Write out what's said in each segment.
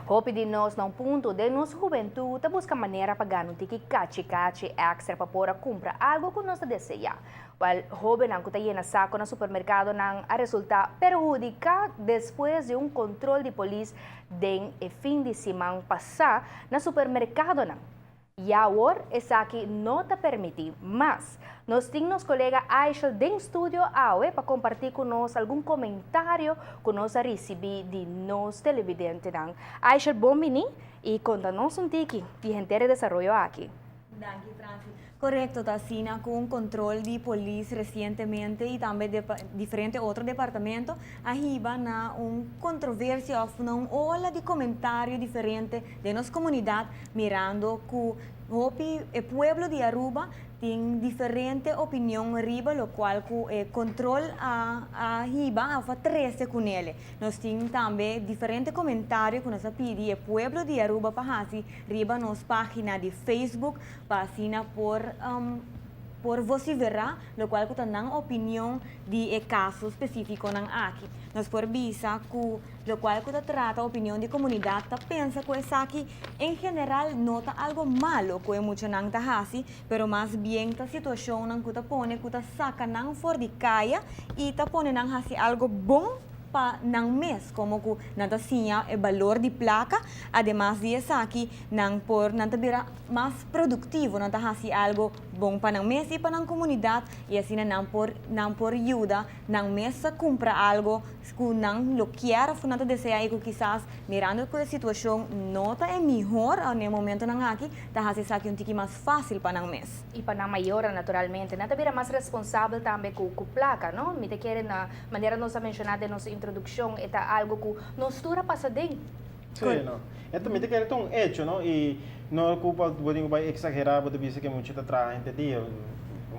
Hopi di nos na un punto den nos hubentud ta busca manera pa gana un tiki cachi cachi extra pa por a cumpra algo cu nos ta desea. Wel, hobennan cu ta yena saco na supermercadonan a resulta perhudica despues di un control di polis den e fin di siman pasa na supermercadonan. Ya awor esaki no ta permití mas. Nos tin nos kolega Aishel den studio awe pa kompartí ku nos algun komentario ku nos a risibí di nos televidentenan. Aishel bon biní i konta nos un tiki di henter e desaroyo aki. Danki Franci. Korekto ta asina ku un kontrol di polis resientemente i tambe diferente otro departamento a hiba na un kontroversia òf na un ola di komentario diferente den nos komunidat mirando ku hopi e pueblo di Aruba tin diferente opinion riba lokual ku e kontrol a a hiba òf a trese kunele. Nos tin tambe diferente komentario ku nos a pidi e pueblo di Aruba pa hasi riba nos página di Facebook pa asina por por vosiferá lokual ku ta nan opinion di e kaso spesífikonan aki. Nos por bisa ku Locual cu ta trata opinion di comunidad ta pensa cu esaki en general no ta algo malo cu e muchanan ta haci, pero mas bien ta situacionnan cu ta pone cu ta saca nan for di caya y ta pone nan haci algo bon pa nan mes, como cu nan ta siña e balor di placa, ademas di esaki nan por nan ta bira mas productivo, nan ta haci algo bon pa nan mes y pa nan comunidad y asina nan por nan por yuda nan mes ta cumpra algo cu nan lo kier of cu nan ta desea y cu kisas mirando cu e situacion no ta e mihor na e momentonan aki, ta haci esaki un tiki mas facil pa nan mes. Y pa nan mayornan naturalmente. Nan ta bira mas responsabel tambe cu cu placa, no? Mi ta kere na manera nos a menciona den nos introduccion e ta algo cu nos tur a pasa den. Sí, no. E ta mi ta kere ta un hecho, no? Y no cu bo tin cu bay exagera bo ta bisa cu e mucha ta traha henter dia.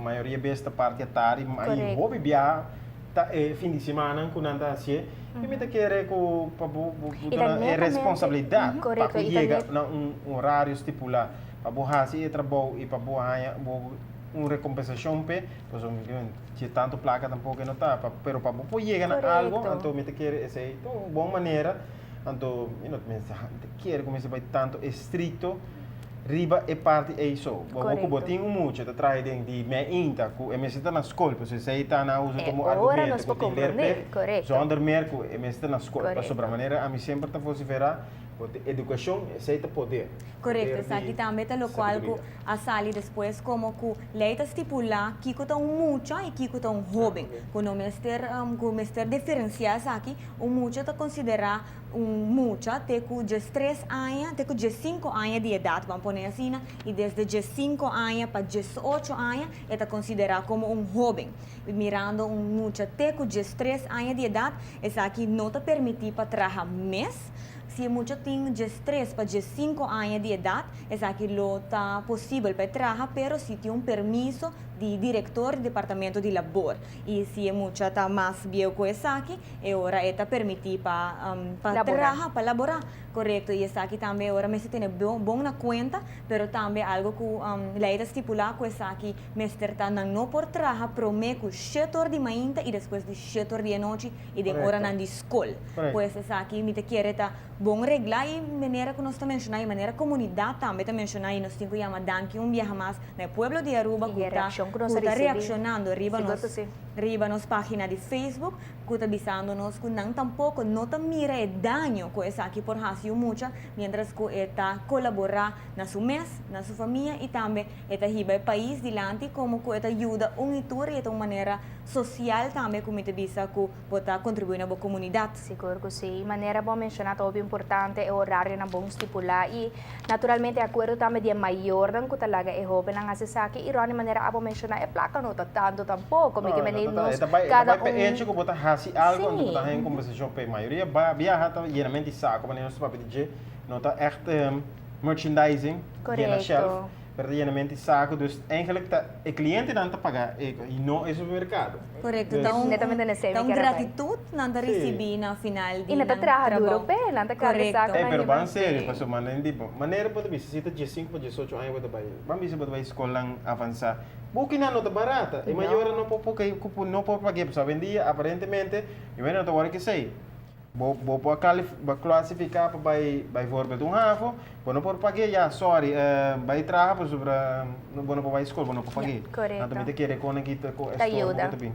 Mayoria bes ta parti atardi, y hopi biaha ta e fin di simannan cu nan ta hacié. Y mi ta kere cu pa bo bo duna e responsabilidad pa cu yega na un horario stipula pa bo haci e trabou y pa bo haña bo un recompensacion p'e, pasobra mi tin tanto placa tampoco e no ta, pero pa bo por yega na algo, anto mi ta kere esey ta un bon manera. Anto mi no ta kere ku mester bai tantu estrikto riba e parti ei so. Bo ku bo tin un mucha ta traha den di meinta ku e mester ta na skol, pasobra esei ta nan usa komo argumento ku tin leerplicht, zonder meer ku e mester ta na skol. Pasobra manera ami semper ta vosiferá, bo tin edukashon, esei ta poder. Korekto, esaki tambe ta lokual ku a sali despues komo ku lei ta stipulá kiko ta un mucha i kiko ta un hóben, ku no mester ku mester diferensiá esaki. Un mucha ta konsiderá un mucha te ku diestres aña, te ku diesinku aña di edat, ban pone asina, i desde diesinku aña pa diesocho aña e ta konsiderá komo un hóben. Mirando un mucha te ku diestres aña di edat, esaki no ta permití pa traha mes. Si e mucha tin diestres pa diesinku aña di edat, esaki lo ta posibel pa e traha, pero si tin un permiso di direktor di departamento di labor. I si e mucha ta mas bieu ku esaki, e ora e ta permití pa pa traha, pa laborá. Korekto, i esaki tambe e ora mester tene bon na kuenta, pero tambe algu ku lei ta stipulá ku esaki mester ta nan no por traha promé ku shet or di mainta i despues di shet or di anochi i den oranan di skol. Pues esaki mi ta kere ta bon reglá i manera ku nos ta menshoná i manera komunidat tambe ta menshoná i nos tin ku yama danki un biaha mas na e pueblo di Aruba ku ta ku ta reakshonando riba nos riba nos página di Facebook ku ta bisando nos ku nan tampoko no ta mira e daño ku esaki por hasi un mucha mientras ku e ta kolaborá na su mes, na su famia i tambe e ta hiba e pais dilanti komo ku e ta yuda un i tur i e ta un manera sosial tambe ku mi ta bisa ku bo ta kontribuí na bo komunidat. Sigur ku si. Manera bo a menshoná ta hopi importante e orarionan bon stipulá i naturalmente e akuerdo tambe di e mayornan ku ta laga e hóbennan hasi esaki i Ronnie manera abo menshoná e plaka no ta tantu tampoko mi ke mende nos kada un. E ta bai pa e hecho ku bo ta hasi algu anto bo ta haña un kompensashon p'e. Mayoria biaha ta yenamenti sako manera nos ta papia di dje no ta ègt merchandising yena shelf. Pero ta yenamenti saco, dus eigenlijk ta e clientenan ta paga e y no e supermercado. Correcto, ta un, ta un gratitud nan ta ricibi na final di nan trabou. Y nan ta traha duro p'e, nan ta carga saco nan. Ey, pero ban serio, pasobra manera di bo, manera bo ta bisa si ta diesinco pa diesocho aña bo ta bay, ban bisa bo ta bay scolnan avansa, bukinan no ta barata, e mayornan no por no por pag'e, pasobra awendia aparentemente, y bueno no ta worde kesey. Bo por bo klasifiká pa bai bijvoorbeeld un havo, bo no por pag'é, ya, sorry, bai traha pasobra bo no por bai skol, bo no por pag'é. Korekto. Anto mi ta kere kon aki ta ku e Ta storbo yuda. ku ta bin.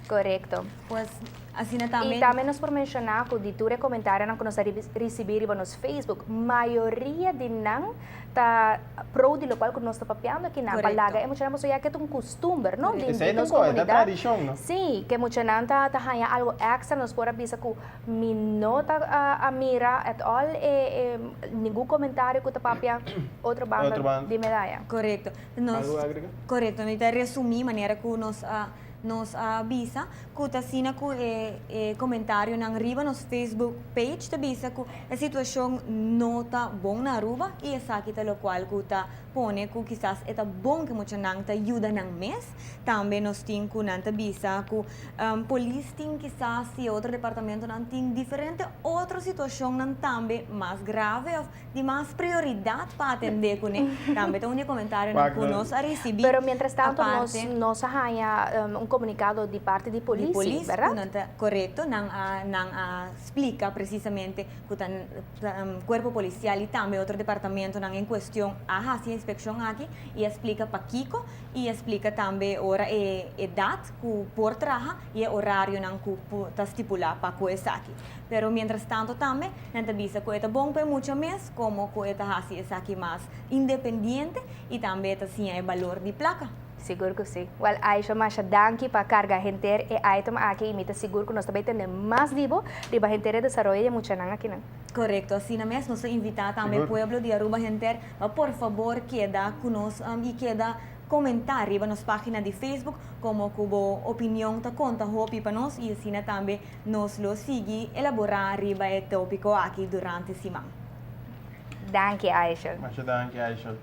Korekto. Pues asina tambe. I tambe nos por menshoná ku di tur e komentarionan ku nos a risibí riba nos Facebook, mayoria di nan ta pro di lokual ku nos ta papiando aki nan, pa laga e muchanan pasobra ya ke ta un kustumber, no, di Esei ta nos un kos, e ta komunidat. tradishon, no? Sí, ke muchanan ta ta haña algu èkstra, nos por a bisa ku mi no ta a mira at all e e ningun komentario ku ta papia otro banda di medaya. Korekto. Nos, Algu agrega? korekto, mi ta resumí manera ku nos a nos a bisa ku ta asina ku e e komentarionan riba nos Facebook page ta bisa ku e situashon no ta bon na Aruba i esaki ta lokual ku ta pone ku kisas e ta bon ku muchanan ta yuda nan mes. Tambe nos tin ku nan ta bisa ku polis tin kisas i otro departamentonan tin diferente otro situashonnan tambe mas grave òf di mas prioridat pa atendé kuné. Tambe ta un di e komentarionan ku nos a risibí. Pero mientras tanto nos nos a haña un komunikado di parti di polis, Di polis, bèrdat? ku nan ta korekto, nan a nan a splika presisamente ku ta kuerpo polisial i tambe otro departamentonan en kuestion a hasi e inspekshon aki i a splika pakiko i a splika tambe ora e edat ku por traha i e orarionan ku ta stipulá pa ku esaki. Pero mientras tanto tambe nan ta bisa ku e ta bon pa e mucha mes komo ku e ta hasi esaki mas independiente i tambe e ta siña e balor di plaka. Sigur ku si. Wèl Aisha masha danki pa karga henter e item aki i mi ta sigur ku nos ta bai tende mas di bo riba henter e desaroyo di e muchanan akinan. Korekto, asina mes nos ta invitá tambe Sigur. pueblo di Aruba henter pa por fabor keda ku nos i keda Komentá riba nos página di Facebook komo ku bo opinion ta konta hopi pa nos i asina tambe nos lo sigui elaborá riba e tópiko aki durante siman. Danki Aishel. Masha danki Aishel.